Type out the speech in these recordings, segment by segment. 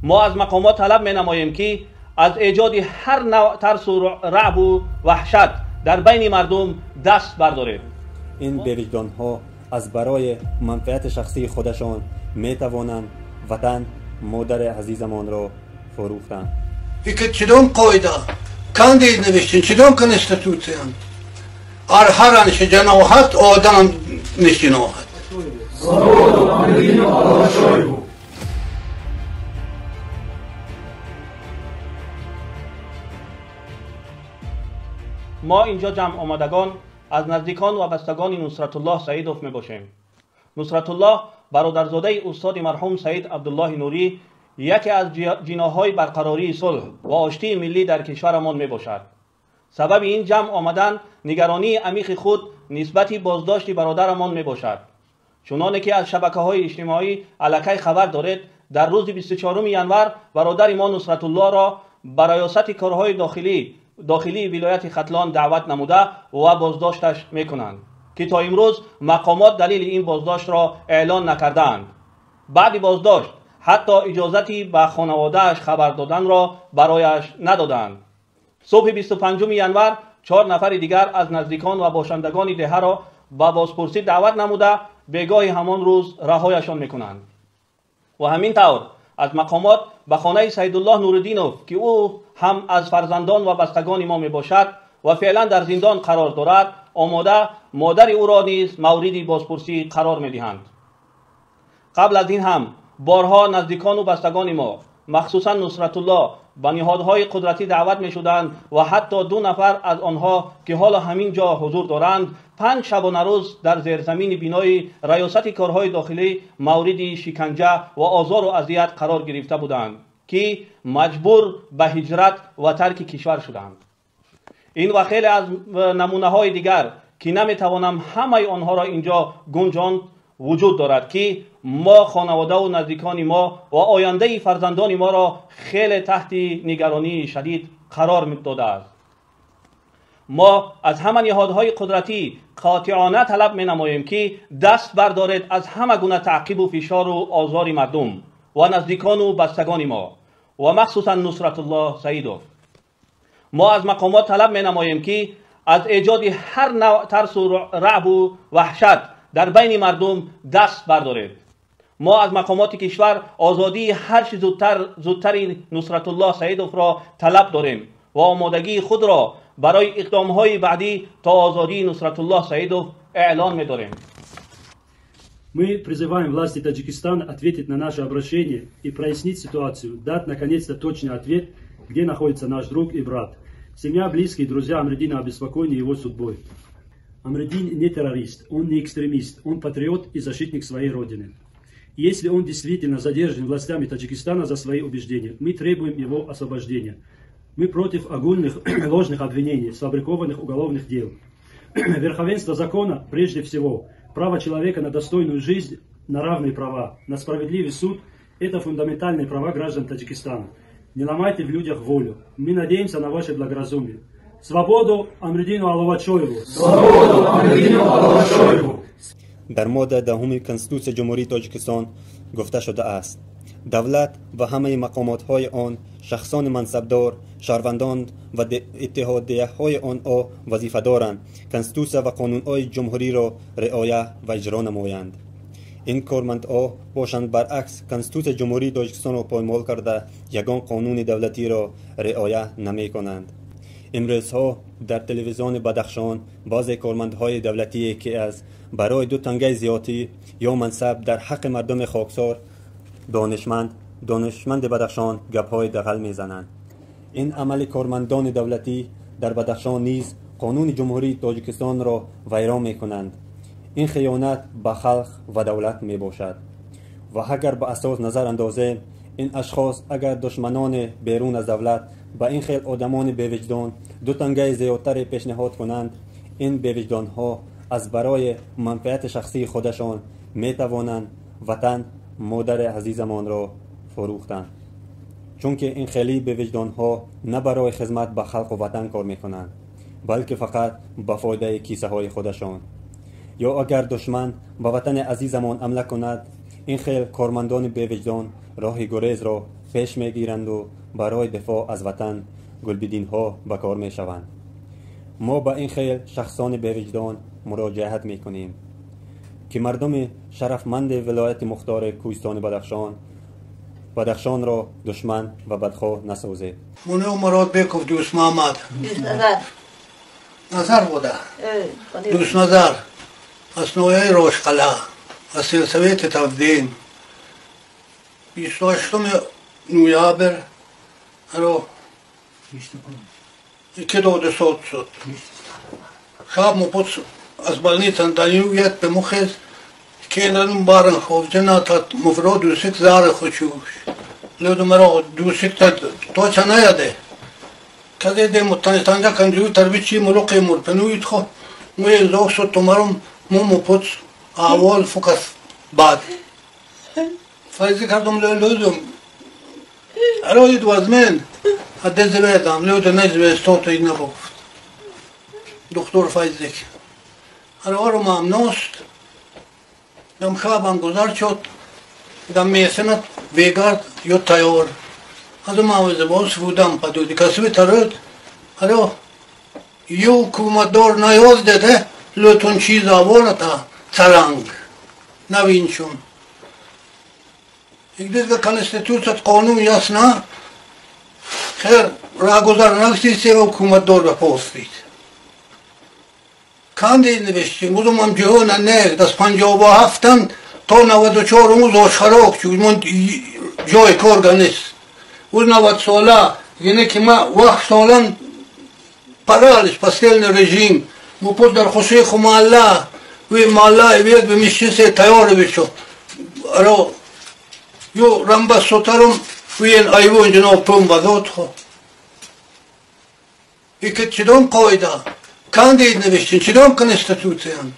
Мо аз мақомот талаб менамоем, ки аз эҷоди ҳар навъ тарсу раъбу ваҳшат дар байни мардум даст бардоред. Ин бевиҷдонҳо аз барои манфиати шахсии худашон метавонанд ватан, модари азизамонро фурӯхтанд. Vilket чидом қоида кандид навиштин, чидом конститутсиян арҳаранши ҷаноҳат одам нишиноҳат. Свободу Амридину Алавашоеву! Мо инҷо ҷамъ омадагон аз наздикон ва бастагони Нусратуллоҳ Саидов мебошем. Нусратуллоҳ бародарзодаи устоди марҳум Саид Абдуллоҳи Нурӣ, яке аз ҷиноҳҳои барқарории сулҳ ва оштии миллӣ дар кишварамон мебошад. Сабаби ин ҷамъ омадан нигаронии амиқи худ нисбати боздошти бародарамон мебошад. Чуноне ки аз шабакаҳои иҷтимоӣ аллакай хабар доред, дар рӯзи 24 январ бародари мо Нусратуллоҳро ба раёсати корҳои дохилии вилояти Хатлон даъват намуда ва боздошташ мекунанд, ки то имрӯз мақомот далели ин боздоштро эълон накардаанд. Баъди боздошт ҳатто иҷозати ба хонаводааш хабар доданро барояш надоданд. Субҳи 25 январ 4 нафари дигар аз наздикон ва бошандагони деҳаро ба бозпурсӣ даъват намуда, бегоҳи ҳамон рӯз раҳояшон мекунанд. Ва ҳамин тавр аз мақомот ба хонаи Саидуллоҳ Нуриддинов, ки ӯ ҳам аз фарзандон ва бастагони мо мебошад ва феълан дар зиндон қарор дорад, омода модари ӯро низ мавриди бозпурсӣ қарор медиҳанд. Қабл аз ин ҳам борҳо наздикону бастагони мо, махсусан Нусратуллоҳ, ба ниҳодҳои қудратӣ даъват мешуданд ва ҳатто 2 нафар аз онҳо, ки ҳоло ҳамин ҷо ҳузур доранд, 5 шабонарӯз дар зерзамини бинои раёсати корҳои дохилӣ мавриди шиканҷа ва озору азият қарор гирифта буданд, ки маҷбур ба ҳиҷрат ва тарки кишвар шуданд. Ин ва хеле аз намунаҳои дигар, ки наметавонам ҳамаи онҳоро инҷо гунҷонд, вуҷуд дорад, ки мо хонаводаву наздикони мо ва ояндаи фарзандони моро хеле таҳти нигаронии шадид қарор додааст. Мо аз ҳама ниҳодҳои қудратӣ қотиона талаб менамоем, ки даст бардоред аз ҳама гуна таъқибу фишору озори мардум ва наздикону бастагони мо ва махсусан Нусратуллоҳ Саидов. Мо аз мақомот талаб менамоем, ки аз эҷоди ҳар навъ тарсу раъбу ваҳшат дар байни мардум даст бардоред. Мо аз мақомоти кишвар озодии ҳарчи зудтари Нусратуллоҳ Саидовро талаб дорем ва омодагии худро барои иқдомҳои баъдӣ то озодии Нусратуллоҳ Саидов эълон медорем. Мы призываем власти Таджикистана ответить на наше обращение и прояснить ситуацию, дать наконец-то точный ответ, где находится наш друг и брат. Семья, близкие, друзья Амридина обеспокоены его судьбой. Амридин не террорист, он не экстремист, он патриот и защитник своей родины. Если он действительно задержан властями Таджикистана за свои убеждения, мы требуем его освобождения. Мы против огульных ложных обвинений, сфабрикованных уголовных дел. Верховенство закона прежде всего, право человека на достойную жизнь, на равные права, на справедливый суд – это фундаментальные права граждан Таджикистана. Не ломайте в людях волю. Мы надеемся на ваше благоразумие. Свободу Амридину Алавачоеву! Свободу Амридину Алавачоеву! Дар моддаи 10 Конститутсияи Ҷумҳурии Тоҷикистон гуфта шудааст: давлат ва ҳамаи мақомотҳои он, шахсони мансабдор, шаҳрвандон ва иттиҳодияҳои онҳо вазифа доранд Конститутсия ва қонунҳои ҷумҳуриро риоя ва иҷро намоянд. Ин кормандҳо бошанд, баръакс, Конститутсияи Ҷумҳурии Тоҷикистонро поймол карда, ягон қонуни давлатиро риоя намекунанд. Имрӯзҳо дар телевизиони Бадахшон баъзе кормандҳои давлатие, ки аз барои 2 тангаи зиёдӣ ё мансаб дар ҳаққи мардуми хоксор донишманди Бадахшон гапҳои дағал мезананд. Ин амали кормандони давлатӣ дар Бадахшон низ қонуни Ҷумҳурии Тоҷикистонро вайрон мекунанд. Ин хиёнат ба халқ ва давлат мебошад. Ва агар ба асос назар андозем, ин ашхос агар душманони берун аз давлат ба ин хел одамони бевиҷдон 2 тангаи зиёдтаре пешниҳод кунанд, ин бевиҷдонҳо аз барои манфиати шахсии худашон метавонанд ватан, модари азизамонро фурӯхтанд. Чунки ин хели бевиҷдонҳо на барои хизмат ба халқу ватан кор мекунанд, балки фақат ба фоидаи кисаҳои худашон. Ё агар душман ба ватани азизамон ҳамла кунад, ин хел кормандони бевиҷдон роҳи гурезро пеш мегиранду барои дифоъ аз ватан гулбидинҳо ба кор мешаванд. Мо ба ин хел шахсони бевиҷдон муроҷиат мекунем, ки мардуми шарафманди вилояти мухтори кӯҳистони Бадахшонро душман ва бадхоҳ насозед. Муно Муродбеков Дӯстмаҳмад Назар буда. Дӯстназар аз ноҳияи Рошқалъа, аз сельсовети Тавдин. 28 ноябр ро ки дода сод шуд. Шаб мопуц аз больница данюет бе мухез кенан баран ховжена тат муфро дусик зары хочуш. Лёду маро дусик тат точа наяде. Казе де мутанистанда канджу тарбичи мулуқи мурпенуит хо. Муе зохсо томарум му мопуц авол фукас бад. Файзи кардум лёдум. Ароид вазмен. Адезбедам лёду незбе стото игнабофт. Доктор Файзик. Аро мамност. Дам хабам гузар шуд. Дам месенат вегард ё тайёр. Азу мавзе боз вудам падуди касби тарод. Аро ё кумадор наёз деде лётун чиз авората царанг. Навинчун. Игдезга конституцият қонун ясна. Хер рагузар накси ҳукуматдор ба постид. Канди навиштем, гузумам ҷиҳона не, дас 57 то 94 уз ошхарок чуд, мон ҷой корга нест. Уз 90 сола, гине ки ма вақт солан паралиш, постельный режим, мупуз дар хушиху маалла, ви маалла ивед бимишчисе тайёр бишо. Аро, ю рамба сотарум, виен айвон ҷаноб пум бадод хо. Ики чидом қоида? Кандид навиштин, чидом конституциян?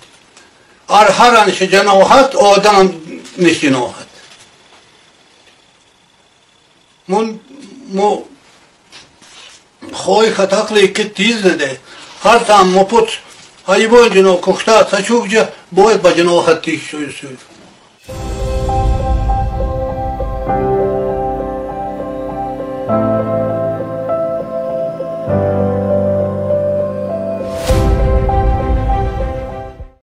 Ар ҳаранши ҷаноҳат, одам нишиноҳат. Мун мо хой хатақли ки тиз деде. Ҳар там мопут ҳайвон ҷано кухта сачугҷа бояд ба ҷаноҳат тиш шуд.